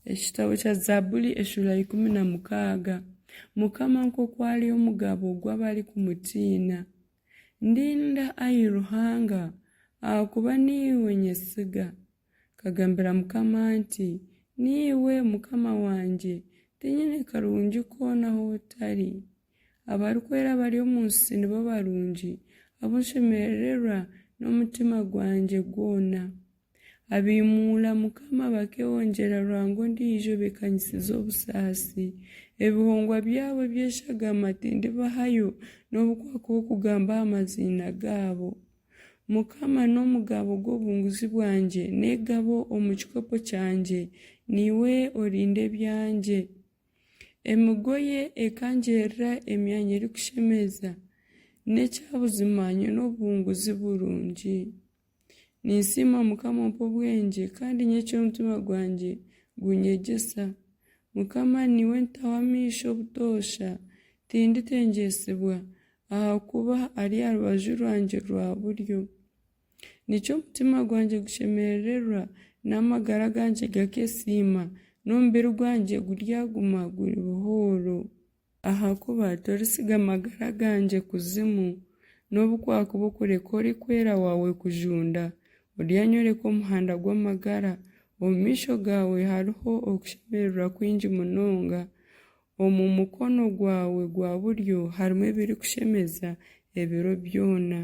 Ekitabo kya Zaaburi eshuura ya 16. Mukama nk'oku ari omugabo gw'abarikumutiina. Ndinda, ai Ruhanga, ahakuba niiwe nyesiga. Nkagambira Mukama nti, Niiwe Mukama wangye, tiinyine karungi koona ahu otari. Abarikwera abari omu nsi nibo barungi, abu nshemerererwa n'omutima gwangye gwona. Abaimuura Mukama bakeehongyera ruhanga ondiijo beekanyisiza obusaasi. Ebihongwa byabo eby'eshagama tindibihayo, nobu kwakuba okugamba aha maziina gaabo. Mukama n'omugabo gw'obunguzi bwangye, n'egabo omu kikopo kyangye, niiwe orinda ebyangye. Emigoye ekangirira emyanya erikushemeza, n'ekya buzima nyine obunguzi burungi. Ninsiima Mukama ompa obwengye, kandi nyekiro omutima gwangye gunyegyesa. Mukama niiwe ntaho amaisho obutoosha, tinditengyetsibwa, ahakuba ari aha rubaju rwangye rwa buryo. Nikyo omutima gwangye gushemerererwa, n'amagara gangye gakeesiima, n'omubiri gwangye guryaguma guri buhooro. Ahakuba toritsiga magara gangye kuzimu, nobu kwakuba okureka Orikwera waawe kujunda. Oryanyoreka omuhanda gw'amagara, omu maisho gaawe hariho okushemererwa kwingi munonga, omu mukono gwawe gwa buryo harimu ebirikushemeza ebiro byona.